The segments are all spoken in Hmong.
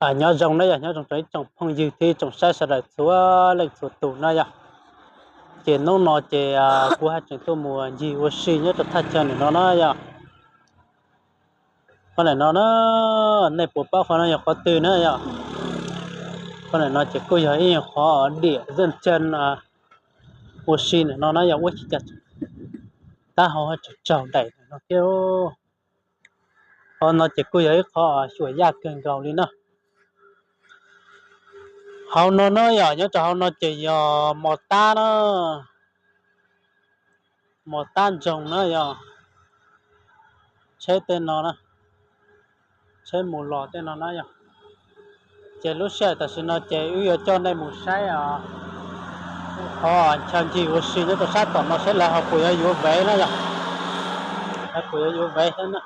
Nyob zoo na yog, nyob zoo rau ib tsoom phooj ywg thiab ib tsoom saib sawv daws txhua leej txhua tus na yog. Ces hnub no ces kuv haj tseem tuaj mus ncig ua si nyob rau thaj chaw ntawm no na yog. Qhov ntawm no na, nej puas paub qhov no yog qhov twg na yog? Qhov ntawm no ces kuj yog ib qhov diam zaj chaw ua si ntawm no na yog, ua si cas tab hau haj tseem tsaug daim no thiab. Qhov no ces kuj yog ib qho xyuam yaj kawg nkaus li na. Hauv no na yog, nyob rau hauv no ces yog mos tab na, mos tab ntsoog na yog. Tsheb tej no na, tsheb mus los tej no na yog. Ces lub sij hawm tam sim no ces wb yuav coj nej mus saib qhov chaw ncig ua si nyob rau sab tom no saib lawv ho puas yuav yuav vev na yog. Lawv puas yuav yuav vev thiab na,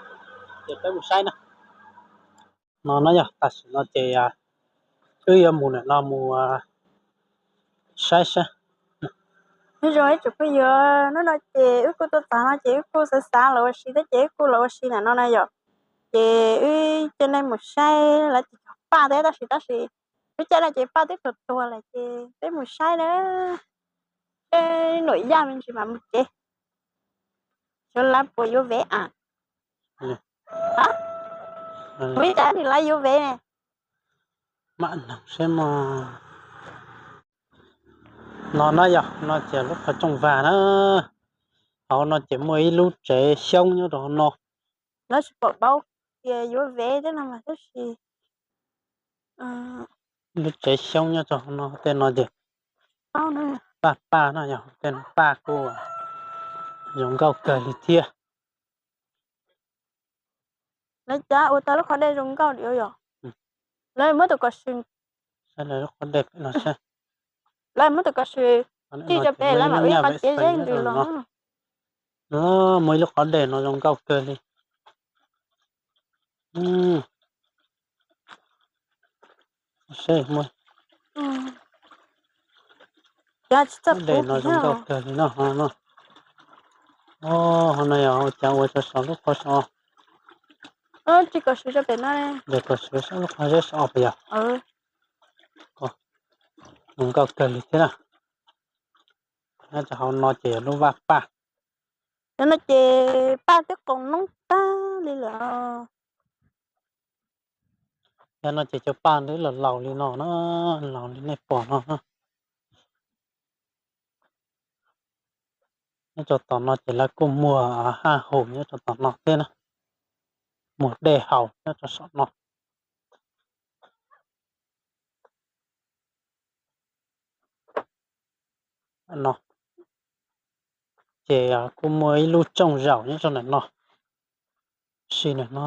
ces peb mus saib na. No na yog, tam sim no ces wb yuav mus ntawm no mus saib saib. Nyob zoo ib tsoom phooj ywg, hnub no ces wb kuj tuaj txog no ces wb kuj xav xav los ua si thiab ces wb kuj los ua si ntawm no na yom. Ces wb coj nej mus saib lawv cov paj thiab tab sis, tab sis wb caij no ces paj twb tuag tuag lawm ces peb mus saib na. Seb Nuam Yaj me ntsis mam mus tsev, xyov lawv puas yuav vev as. Mus ib tsam nim lawv yuav vev ne. Mam noog seb. No na yog, no ces lub qhov rooj vag na. Hauv no ces muaj ib lub tsev xyoob nyob rau hauv no. Lawv tsis pom paub tias yuav vev tej no mas tab sis lub tsev xyoob nyob rau hauv no, tej no ces paj paj no yog, tej no paj kuj zoo nkauj kawg li thiab. Lawv cov ua tau lub qhov dej zoo nkauj diam yom. Lawv muab tus kom sw, lub qhov dej no, lawv muab tus kom sw tij rau pem lawv mam ua ib qhov ciav zeb ntws los. Muaj ib lub qhov dej no zoo nkauj kawg li. Lub dej no zoo nkauj kawg li no. Ho no yog ua cas ua rau saum lub qhov so, tsis kom sw rau pem no, kom sw saum lub qhov zeb so puas yog? Zoo nkauj kawg li thiab na. Nyob rau hauv no ces yog lub vaj paj. Cov no ces paj twb qaus noob tag li lawm. Cov no ces cov paj twb los laus li no na, laus li nej pom no na. Nyob rau tom no ces lawv kuj muag haj hus nyob rau tom no thiab na, muag dej haus nyob rau saum no. No ces kuj muaj ib lub rooj zaum nyob rau ntawm no, si ntawm no,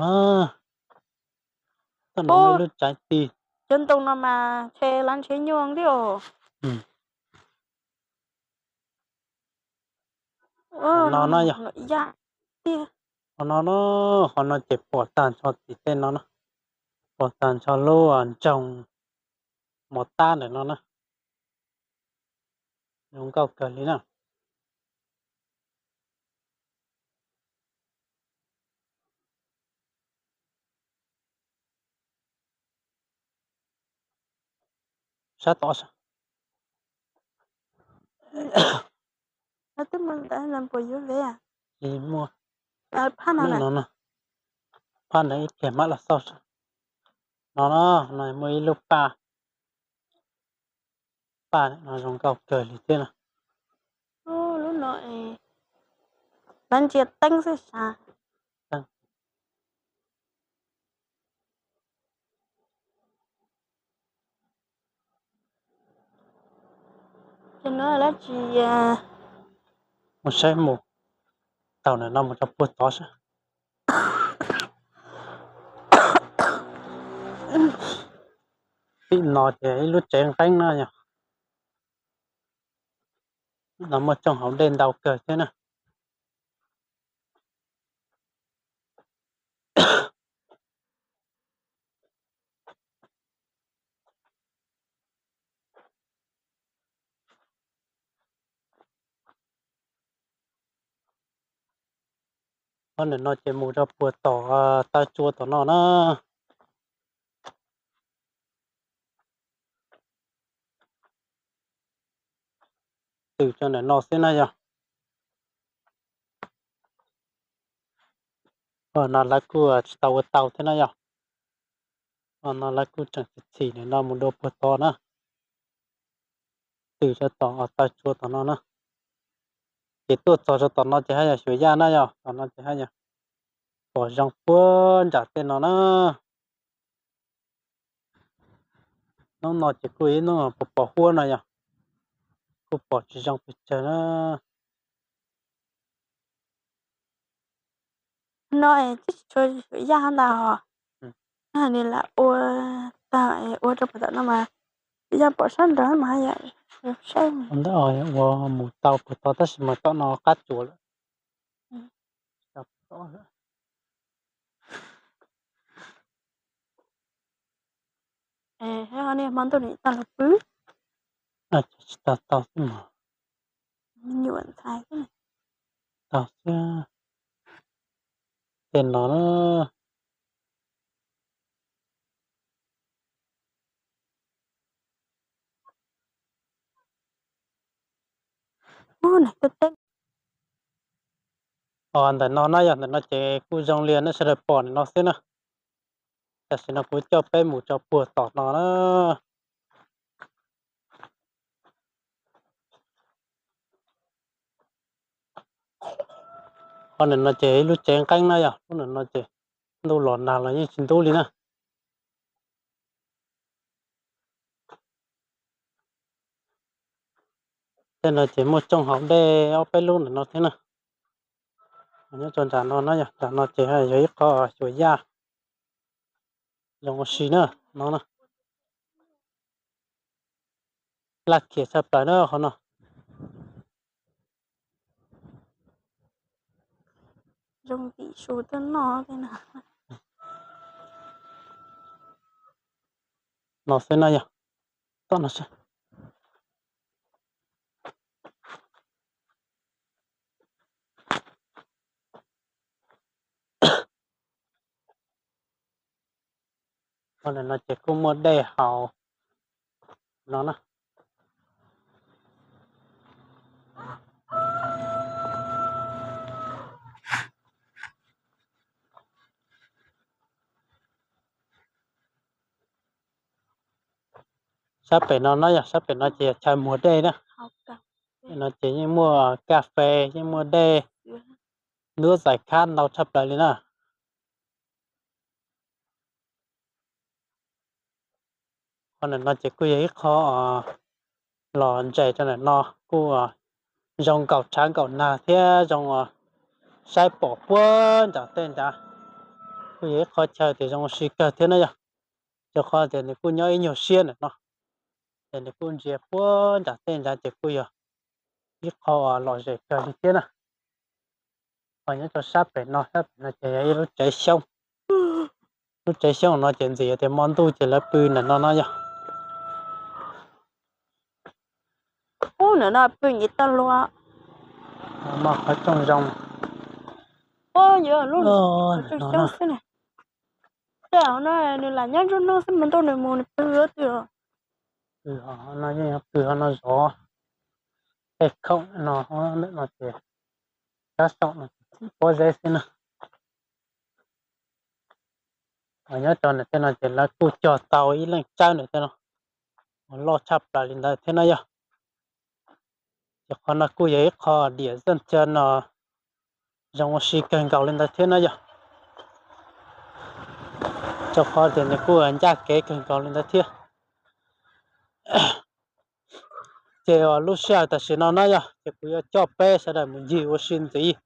toj no muaj ib lub tsav tis. Cov ntoo no mas ntshe lawv nrhiav nyuj li os. No no yog, qhov no no, qhov no ces pom tag nrho tim tej no, pom tag nrho lub ntsoog mos tab ntawm no na. Zoo nkauj kawg li na. Sab tod, tsis muaj, phab no ib pliag mam los xauj. No no, no muaj ib lub paj, paj no zoo nkauj kawg li thiab na. Lub no lawv ntsia teeb xwb sav. Ces no lawv tsis, mus saib mus, thaum ntawm no mus rau puag tod saib. Tim no ces ib lub tsev nqeeb no yog, no muaj tsooj hauv dej ntau kawg thiab na. Qhov ntawm no ces mus rau puag tom taw tsua tom no na. tws rau ntawm no xwb na yog. Ua no lawv kuj tsis tau ua tau thiab na yog. Ua no lawv kuj tseem txhim txhim ntawm no mus dua puag tod na. Tws rau tom taw tsua tom no na. Ces tuaj txog rau tom no ces haj yam xyuas yaj na yog, tom no ces haj yam pom zoo puag nram tej no na. Hnub no ces kuj ib hnub pom pom huab no yog, kuj pom tsis zoo pes tsawg na. No twb tsis tshua xyuas yaj ntag os. Nws lam ua tag ua rau puag tom no mas yaj pom sab nraud mas yam saib ua mus tau puag tod tab sis mas tom no qab tsuas lawm. Hmo ntuj nim tau los pw. Tsis tau tau xwb mas. Nyuam ntxhais xwb. Tau xwb. Tej no na. Ub, nws teb teb. Os, ntawm no na yog, ntawm no ces kuj zoo li nej sawv daws pom ntawm no xwb na. Tam sim no kuv coj peb mus rau puag tom no na. Qhov ntawm no ces ib lub tsev nqeeb na yog, lub ntawm no ces ntuj los nag los yeej tsis ntub li na. Tej no ces muaj tsooj hauv dej ob peb lub ntawm no thiab na. Nyob rau nram no na yog, nram no ces yog ib qho xyuas yaj zoo ua si na no na. Laj khiam tshaj plaws na qhov no. Zoo tim su tuaj noj tej no. No xwb na yog, tom no xwb. Qhov ntawm no ces kuj muaj dej haus no na. Sab pem no na yog, sab pem no ces yog chaw muag dej na. No ces yeej muaj kas fes, yeej muaj dej, ntub xais khab ntau tshaj plaws li na. Qhov ntawm no ces kuj yog ib qho los ntseg rau ntawm no kuj zoo nkaum tshav nkaum nag thiab zoo saib pom puag nram tej nrad. Kuj yog ib qho chaw tias zoo ua si kawg thiab na yog, rau qhov tias nws kuj nyob ib nyuag siab ntawm no, ces nws kuj ntsia puag nram tej nrad ces kuj yog ib qho lom zem kawg li thiab na. Ho nyob rau sab pem no, sab pem no ces yog ib lub tsev xyoob. Lub tsev xyoob no ces ntxim tias hmo ntuj ces lawv pw ntawm no no yog. Ub, ntawm no pw nyias tag lua. Muaj qhov rooj zoo. Ub, yuav lub tsev xyoob xwb na. Tej no nws lam nyob nruab hnub xwb, hmo ntuj nws mus nws pw twg. Pw ho no yeej pw ho no zov tej khoom no, ntawm no ces sab saum no pob zeb xwb na. Nyob rau ntawm tej no ces lawv kuj cog tau ib leej tsawb ntawm tej no, loj tshaj plaws li ntawd thiab na yog. Ces qhov no kuj yog ib qho diam zaj chaw no zoo ua si kawg nkaus li ntawd thiab na yog, rau qhov tias nws kuj ncaj kev kawg nkaus li ntawd thiab. Ces lub sij hawm tam sim no na yog ces kuv yuav coj peb sawv daws mus ncig ua si ntxiv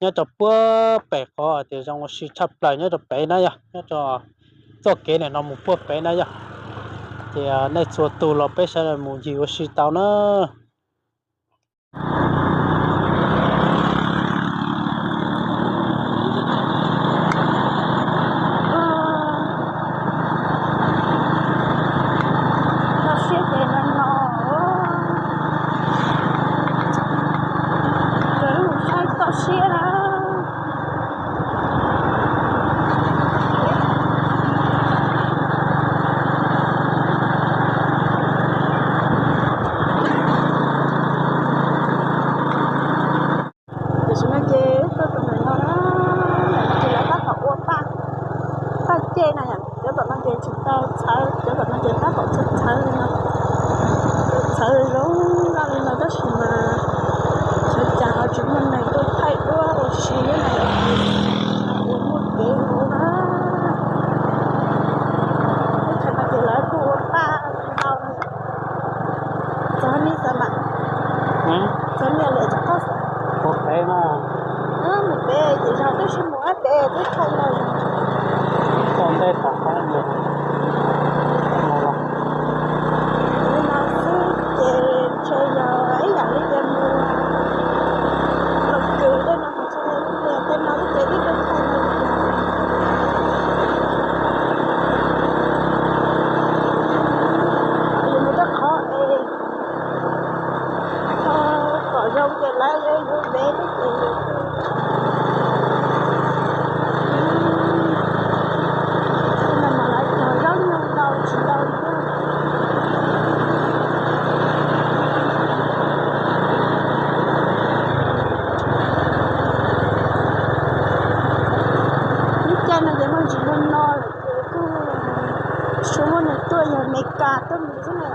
nyob rau puag pem qhov tias zoo ua si tshaj plaws nyob rau pem na yog, nyob rau txoj kev ntawm no mus puag pem na yog. Ces nej txhua tus los peb sawv daws mus ncig ua si tau na. Toj siab ces no no, lawv mus saib toj siab na. Tau txhawv, cov tom no ces tab tom txhawv txhawv li no, txhawv zoo nkauj li no tab sis mas xyov cas ho tsis muaj neeg tuaj thaij duab ua si li na. Ua muaj kev ua na. Lub chaw no ces lawv kuj ua paj ntau. Txog nej xav mas, txog nej lawm txog qhov xav. Mus pem mas, mus pem ces zog twb sib mus ob pem twb thaij no. Txog ntej tom qab mus no los, mus no xwb ces ntshe yog ib yam li tias mus Loos Kws tej no, ntshe tej no xwb ces twb thaij no. Yus mus rau qhov es thaij kom zoo ces lawv yuav yuav ntev thiab ces yus, no mas lawv cog zaub nyuj ntau tsis ntau li. Lub caij no ces muaj ntsis nag no lawm ces kuj tsis muaj neeg tuaj, yog Meskas tuaj mus xwb na.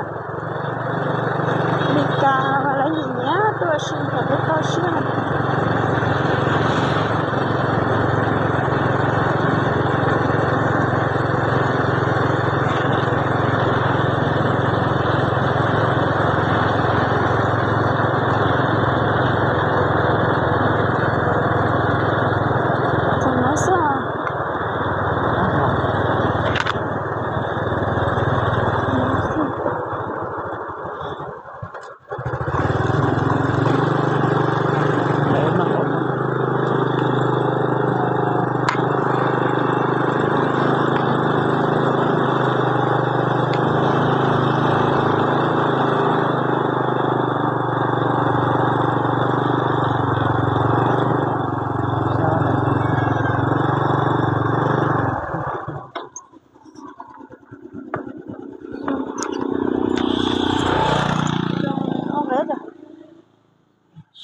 Meskas mas lawv nyiam nyiam tuaj ua si kom peb toj siab. Thaum no xwb.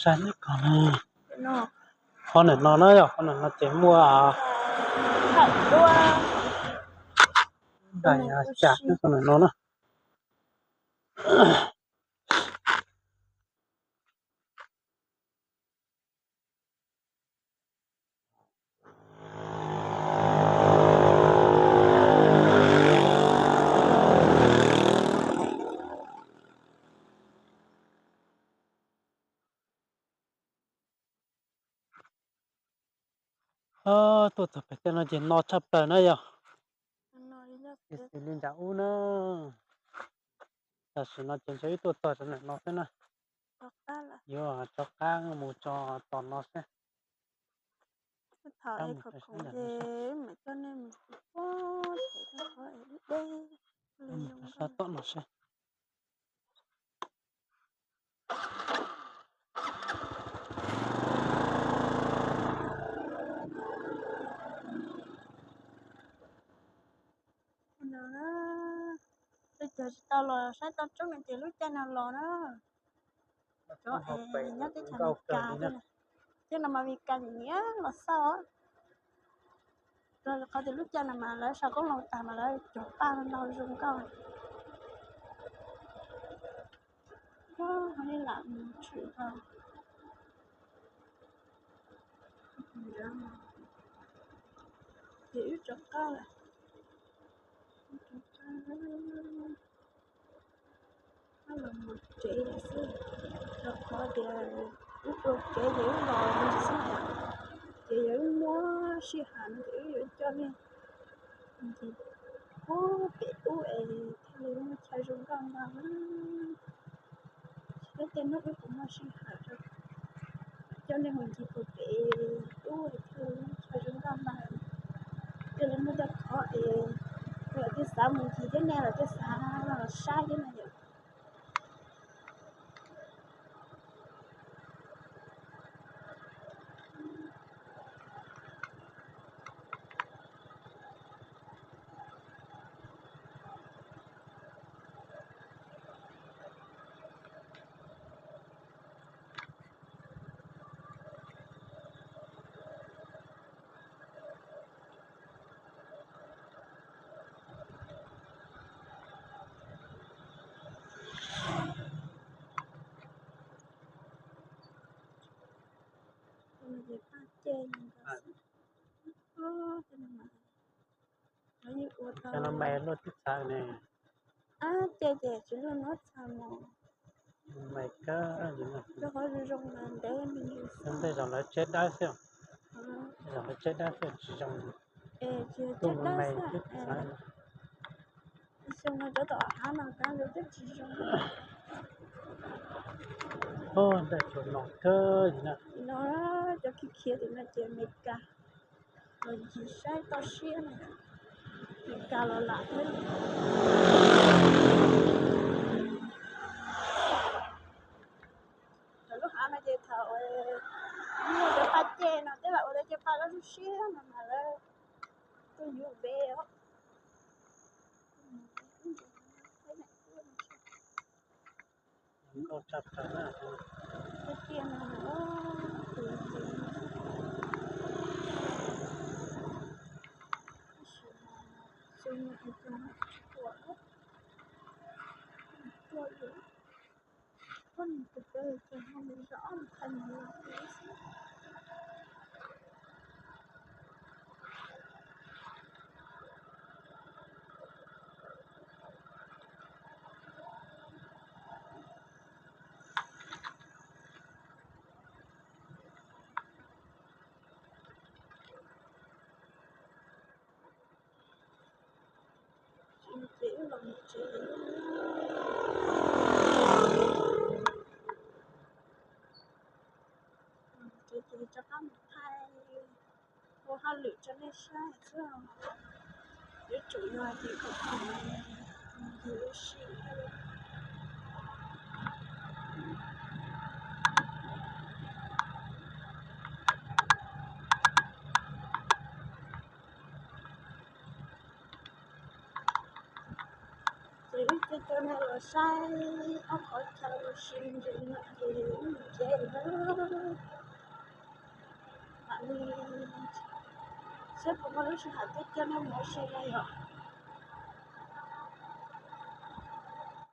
Saib neb ko, qhov ntawm no na yog, qhov ntawm no ces muaj npais cas xwb, qhov ntawm no na. Tuaj txog pem tej no ces no tshaj plaws na yog. Xws li nram ub na, tam sim no ces ntshe wb tuaj txog rau ntawm no xwb na. Yuav rov qab mus tso tom no xwb. Sab tom no xwb. Tej cov tsis tau los saib toj roob no ces lub caij no los na. Cov es nyob teb chaws Amelikas thiab no mas Amelikas nyiam nyiam los xauj. Rau qhov tias lub caij no mas lawv sau qoob loo tag mas lawv cog paj ntau zoo nkauj. Ho lam mus tshwm tau. Ces wb rov qab lawm. Rov qab los mus tsev lawm xwb, rau qhov tias wb ua kev ces wb los mus xwb, ces yog wb muab sij hawm no ces wb yuav coj nej ncig puag pem ub es thiaj li muaj chaw zoo nkauj ntag. Saib tej hnub wb puas muaj sij hawm rau coj nej mus ncig puag pem ub es thiaj li muaj chaw zoo nkauj ntag. Thiaj li muaj tej qhov es lawv twb xav mus ncig thiab, nej los twb xav los saib thiab na yom. Mas luaj tib txha ne. Ab, ces ces tsis luaj nuav txha mog. Mas kab, rau qhov zoo zoo mas ntev me ntsis. Tej zaum lawv tseb dawb xwb. Tej zaum lawv tseb dawb xwb tsis zoo. Es tsis tseb dawb xwb. Xyoo no cov tom hav no kab zoo twb tsis zoo. Ntawm tsuas no kawg li na. No cov khiav khiav tim no ces Amelikas los ncig saib toj siab na. Amelikas los lam thiab. Cov lub hav no ces thaum muaj cov paj ceg no twb lam ua lawv cov paj loj lub siab no mas lawv tuaj yuav ve os. Nkauj tshaj plaws na. Tiaj no, tus ntxim, tab sis mas xyoo no es cas tsis tuaj, tuaj ib, tuaj nws tus peb ces ho mus zov ob mus thaiv mus los xwb. Ces wb los mus tsev, ces rov qab mus thaij ua hauj lwm rau nej saib xwb. Yuav tsum yog ces kom mus ncig ua si. Ces wb coj nej los saib ob qhov chaw ua si ntawm no ces wb mus tsev lawm. Mam li saib puas muaj lub sij hawm thiab coj nej mus ua si no yom.